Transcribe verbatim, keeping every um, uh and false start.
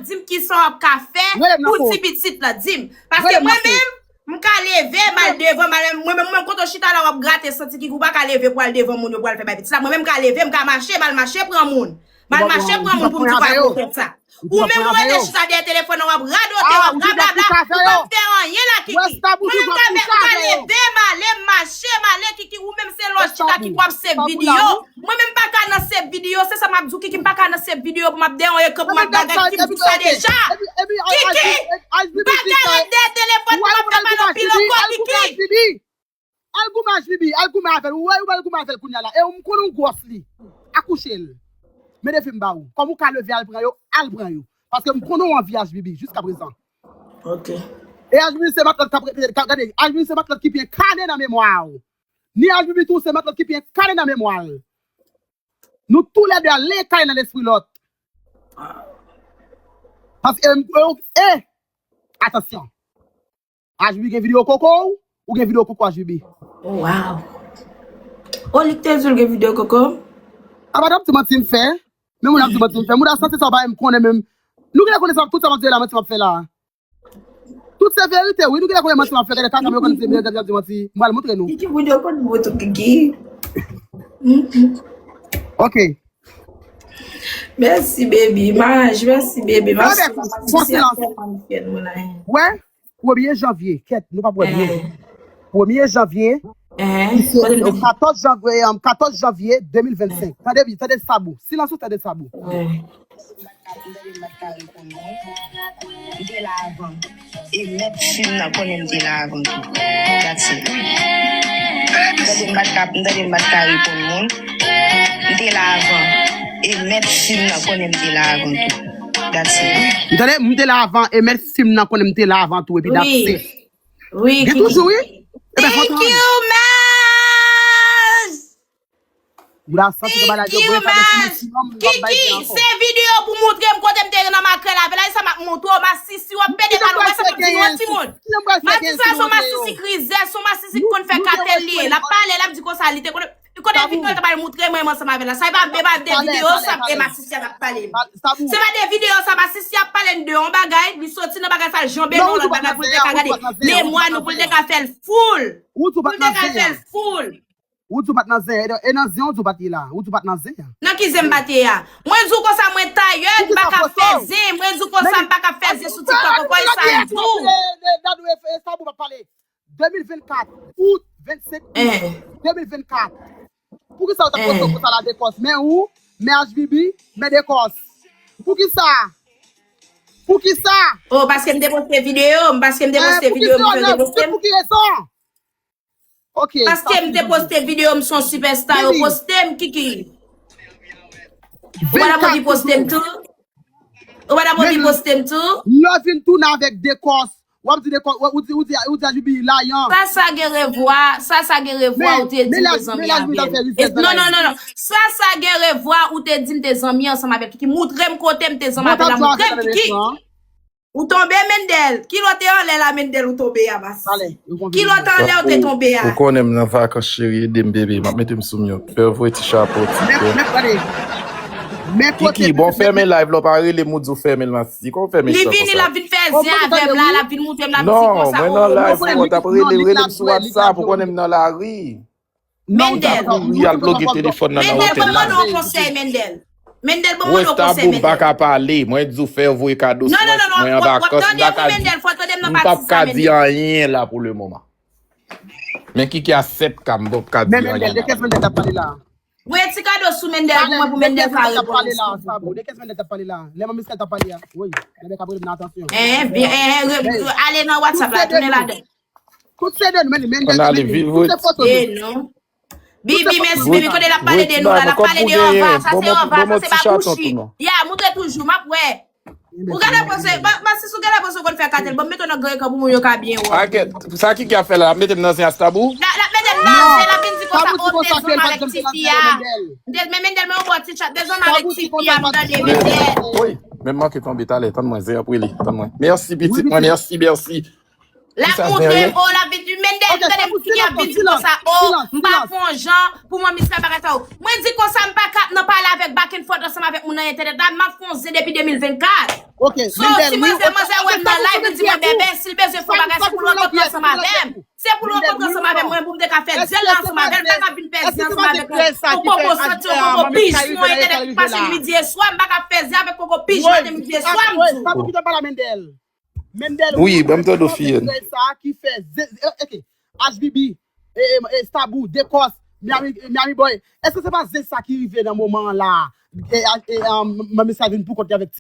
Di m kisa w ap ka fè pou ti pitit la. Di m. Paske mwen menm, m ka leve, m al devan, m al, mwen menm, mwen kote w chita la, w ap grate santi ki ou pa ka leve pou al devan moun yo, pou al fè bay pitit la. Mwen menm, m ka leve, m ka mache, m al mache pran moun. M al mache pran moun pou m di pa bon konsa. Ou menm ou rete chita dèyè telefòn nan, w ap radote, w ap rablabla, ou p ap fè anyen la, Kiki. Mwen menm m ka, m ka leve, m ale, m mache, m ale, Kiki, ou menm se lè w chita, Kiki, w ap save videyo. Mwen menm m pa ka nan save videyo, se sa m ap di w, Kiki, m pa ka nan save videyo pou m ap dèyè yon ekran, pou m ap bagay, Kiki, m di w sa deja. Kiki, m pa ka ret dèyè telefòn pou m ap fè pale anpil ankò, Kiki. Al goumen H B B, al goumen avè l. Ou wè, ou al goumen avè l kounye a la. E m konnen w gwòs li. Akouche l. Men defi m ba ou. Kòm ou ka leve al pran yo, al pran yo. Paske m konnen w anvi H B B jiska prezan. Ok. E H B B se matlòt k ap repete, ka-, gade, H B B se matlòt ki pye kane nan memwa w. Ni H B B tou se matlòt ki pye kane nan memwa l. Nou toulède ale kay nan lespri lòt. Paske, e, e, e, atansyon. H B B gen videyo koko w, ou gen videyo koko H B B. Oh, wow. O, li k te di l gen videyo koko m? A, pa t ap di manti m fè. Men moun ap di manti m fè. Moun ap santi sa w pa menm konnen menm. Nou genlè konnen sa, tout sa m ap di la, manti m ap fè la. Tout se verite, wi. Nou genlè konnen manti m ap fè. Gade kaka m yo konn di, gade, gade, di manti. M pral montre nou. Kiki, videyo koko m tou, Kiki. Ok. Mèsi, baby. Maj, mèsi, baby. Mèsi. Wè, premye janvye, kèt, nou pa pran byen. Premye janvye, katòz janvye, katòz janvye de mil vennsenk. Tande byen, tande sa bou. Silans ou tande sa bou. M te la avan. E mèt fim nan konnen m te la avan tou. That's it. M tande m pa t ka, m tande m pa t ka reponn moun. M te la avan. E mèt fim nan konnen m te la avan tou. That's it. M tande, m te la avan. E mèt fim nan konnen m te la avan tou. Epi that's it. Wi, Kiki. Gen toujou, wi. Thank you, Maj. Bouda santi ke bagay yo vre, pa gen sou manti non, m p ap bay vre ankò. Kiki, se videyo pou moutre m kote m te nan makrèl avè l. Sa m ap montre w, masisi w ap pede mal, ou wè sa m ap di nou an timoun. Masisi sa se yon masisi krizè, se yon masisi ki konn fè katèl li ye. L ap pale, l ap di konsa, li te konn, kote videyo l t ap al moutre mwen, mwen ansanm avè l la. Sa e pa, e pa de videyo sa, e masisi a t ap pale. Se pa de videyo sa, masisi a ap pale de yon bagay, li soti nan bagay sa, l janbe nan yon lòt bagay pou l te ka gade memwa nou, pou l te ka fè l full. Pou l te ka fè l full. Ou di w pa t nan zen, e, e nan zen ou di w pa t ye la. Ou di w pa t nan zen an. Nan ki zen m pa t ye a? Mwen di w konsa, mwen tayè, m pa ka fè zen. Mwen di w konsa, m pa ka fè zen sou TikTok ankò, e sa m di w. Dadou e Sabou pa pale. De mil vennkat, out, vennsenk out, de mil vennkat. Poukisa ou t ap poste konsa la Dekòs? Men ou, men H B B, men Dekòs. Poukisa? Poukisa? Oh, paske m te poste videyo m, paske m te poste videyo m, m te poste m. Pou ki rezon? Ok, paske m te poste videyo m, se yon sipèsta, yo poste m, Kiki. Ou pa t ap anvi poste m tou? Ou pa t ap anvi poste m tou? Lè w vin tounen avèk Dekòs, w ap di Dekòs, ou di, ou di, ou di Ajubi layan. Sa, sa gen revwa, sa, sa gen revwa, ou te di m te zanmi avè l. Non, non, non, non. Sa, sa gen revwa, ou te di m te zanmi ansanm avè l. Kiki, moutre m kote m te zanmi avè l la, moutre m, Kiki. Ou tonbe, Mendel. Kilo te anlè la, Mendel, ou tonbe a, mas. Kilo te anlè, ou te tonbe a. Ou konnen m nan vakans, cheri, ede m, bebe. M ap mete m sou mute. Fè voye ti chapo, ti kè. Kiki, bon, fèmen live la, w pa rele m, ou di w fèmen l, mas. Di kon fèmen chan konsa. Li vini, l ap vin fè zen avè m la, l ap vin moutre m, l ap di konsa. Non, mwen nan live, mwen t ap rele, rele m sou WhatsApp, ou konnen m nan lari. Mendel. Ou t ap kouri al ploge telefòn nan nan otèl la. Mendel, ban mwen yon konsèy, Mendel. Mendel, ban mwen yon konsèy, Mendel. Wè, Sabou, m pa ka pale. Mwen di w fè voye kado sou mwen, mwen an vakans, m pa ka di, m p ap ka di anyen la pou le moman. Men Kiki a sèt K, m p ap ka di anyen la. Men Mendel, de kiyès Mendel t ap pale la? Voye ti kado sou Mendel pou mwen, pou Mendel ka reponn. Sabou, de kiyès Mendel t ap pale la? Lè manmi Michel t ap pale a. Wi, Mendel k ap rele m nan atansyon. Eh, byen, eh, ale nan WhatsApp la, tounen ladan. Tout se de nou, men, men, men, tout se foto nou. Eh, non. Bibi, mèsi, Bibi, kote l ap pale de nou la, l ap pale de anva, sa se anva, sa se babouchi. Ya, moutre toujou, m ap wè. Ou gade pose, ma, ma, si sou gade pose ou konn fè katèl, bon, mete w nan gran ekran pou moun yo ka byen wè. Sa Kiki ap fè la, l ap mete m nan zen a Sabou? L ap mete m nan zen, l ap vin di konsa, o, m te zanmi avèk tifi a. M te, men Mendel, men yon bò ti chat, m te zanmi avèk tifi a, m tande Mendel. Wi, men m manke tonbe talè, tann mwen, zen ap rele, tann mwen. Mèsi, pitit mwen, mèsi, mèsi. L ap moutre m, o, l ap vin di, Mendel, tande m, Kiki ap vin di konsa, o, m pa fè yon jan pou mwen, misye bagay sa yo. Mwen di konsa, m pa ka ap nan pale avèk back and forth ansanm avèk moun nan entènèt la, m ap fè yon zen depi de mil vennkat. Ok, so, si manzè, manzè wè m nan live, li di mwen, bèbè, si l bezwen fè yon bagay, se pou l rankontre ansanm avè m. Se pou l rankontre ansanm avè mwen, pou m te ka fè dyèl la ansanm avè l, m pa ka vin fè zen ansanm avèk yon koko santi, yon koko pij sou entènèt ki pase midi e swa, m pa ka fè zen avèk koko pij maten, midi e swa, m di w. Sa pou ki te pale a Mendel. Mendel, wi, ban m tande w, Fiyèn. Sa ki fè zen, ok, H B B, e, e, e, Stabou, Dekòs, Miami, Miami Boy. Èske se pa zen sa ki rive nan moman an la? E, e, um, Manmi Sa vin pou kont li avèk